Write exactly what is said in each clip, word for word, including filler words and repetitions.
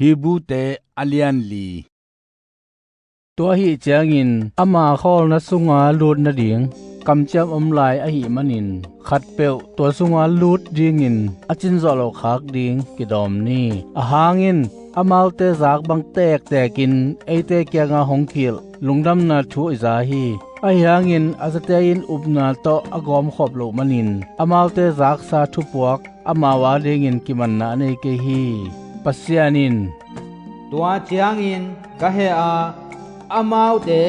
Hebrute a lian li. Tua ahih ciangin ama khawlna sunga lut nading kamciam om lai ahih manin, khatpeuh tua sunga lut dingin a cinzawh loh khak ding kidawm ni. Ahang in amaute zak bang tektekin eite kianga hong kilh lungdamna thu i za hi. Ahi hangin a zate in upna tawh a gawmkhop loh manin amaute zaksa thupuak amau adingin kimanna a nei kei hi. Pasian in, "Tua ciangin ka heh a, amaute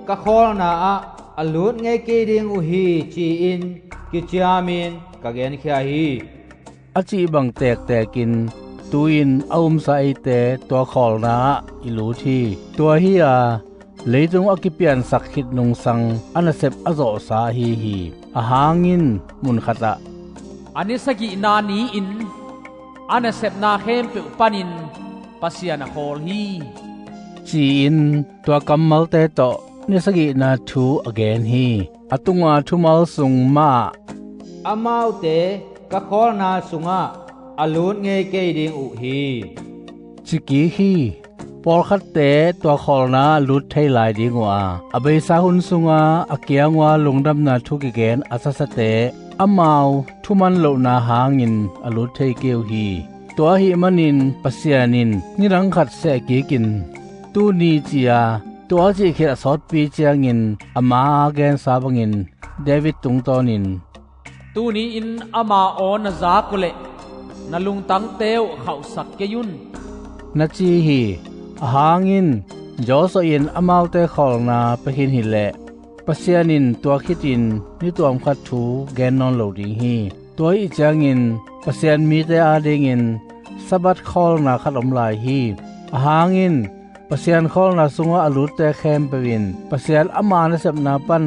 ka khawlna ah a lut ngei kei ding uh hi," ci-in kiciamin ka genkhia hi, a cih bang tektekin tu-in a umsa eite tua khawlna ah i lut hi. Tua hi-a leitung a kipiansak khit nungsang a nasep a zawhsa ahi hi. Ahang in munkhatah, "A ni sagihna ni-in a nasepna khempeuh panin Pasian a khawl hi," ci-in tua kammalte tawh ni sagihna thu a gen hi. A tunga thumal sung mah ah, "Amaute ka khawlna sungah a lut ngei kei ding uh hi," ci kik hi. Pawlkhatte tua khawlna ah lut thei lai ding uh a, a beisa hun sunga a kiang ua lungdamna thu kigen a sasate amau thuman lohna hangin a lut thei kei uh hi. Tua ahih manin Pasian in nidang khat seh kikin, "Tuni," ci-a tua a cih khit a sawtpi ciangin ama a gensa bangin David tungtawnin, "Tuni-in ama aw na zak uh leh na lungtangte uh khauhsak kei un," na ci hi. Ahang in Joshua in amaute khawlna pia khin hileh Pasian in tua khitin ni tuamkhat thu gen nawn lo ding hi. Tua ahih ciangin Pasian mite adingin Sabbath khawlna khat om lai hi. Ahang in Pasian khawlna sungah a lutte khempeuh in Pasian ama nasepna pan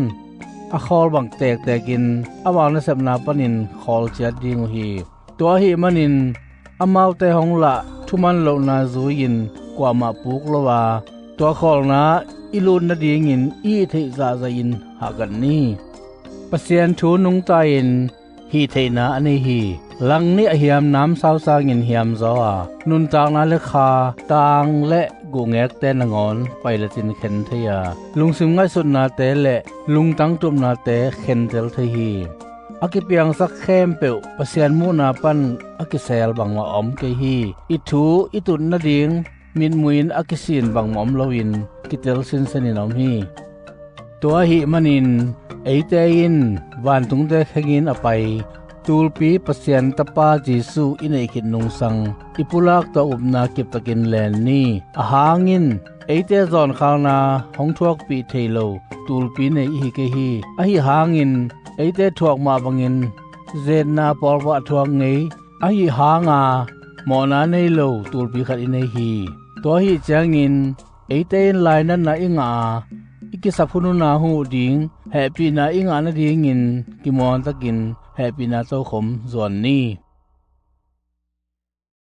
a khawl bang tektekin amau nasepna panin khawl ciat ding uh hi. Tua ahih manin amaute hong lah thuman lohna zui-in kuamah puk lo a, tua khawlna i lut nadingin i hih theih zahzahin hahkat ni. Pasian thu nungta-in hih theihna a nei hi. Langnih a hiam namsau sangin hiamzaw a, nuntakna le kha, tang le guhngekte nangawn pailatin khen thei a, lungsim ngaihsutnate le lungtang tupnate khentel thei hi. A kipiangsak khempeuh Pasian muhna pan a kisel bangmah a om kei hi. I thu i tut nading mitmuhin a kisin bangmah om loin kitel sinsenin a om hi. Tua ahih manin eite in vantungte khengin a pai tulpi Pasian Tapa Jesuh i neih khit nungsang i pulak tawh upna kiptakin len ni. Ahang in eite zawnkhalna hong thuakpih thei lo tulpi nei ihi kei hi. Ahi hangin eite thuak mah bangin zetna pawlpah thuak ngei ahi hanga mawhna nei lo tulpi khat i nei hi. Tua ahih ciangin eite in lainatna i ngah a, i kisap hunhuna huh ding hehpihna i ngah nadingin kimuantakin hehpihna tokhom zuan ni.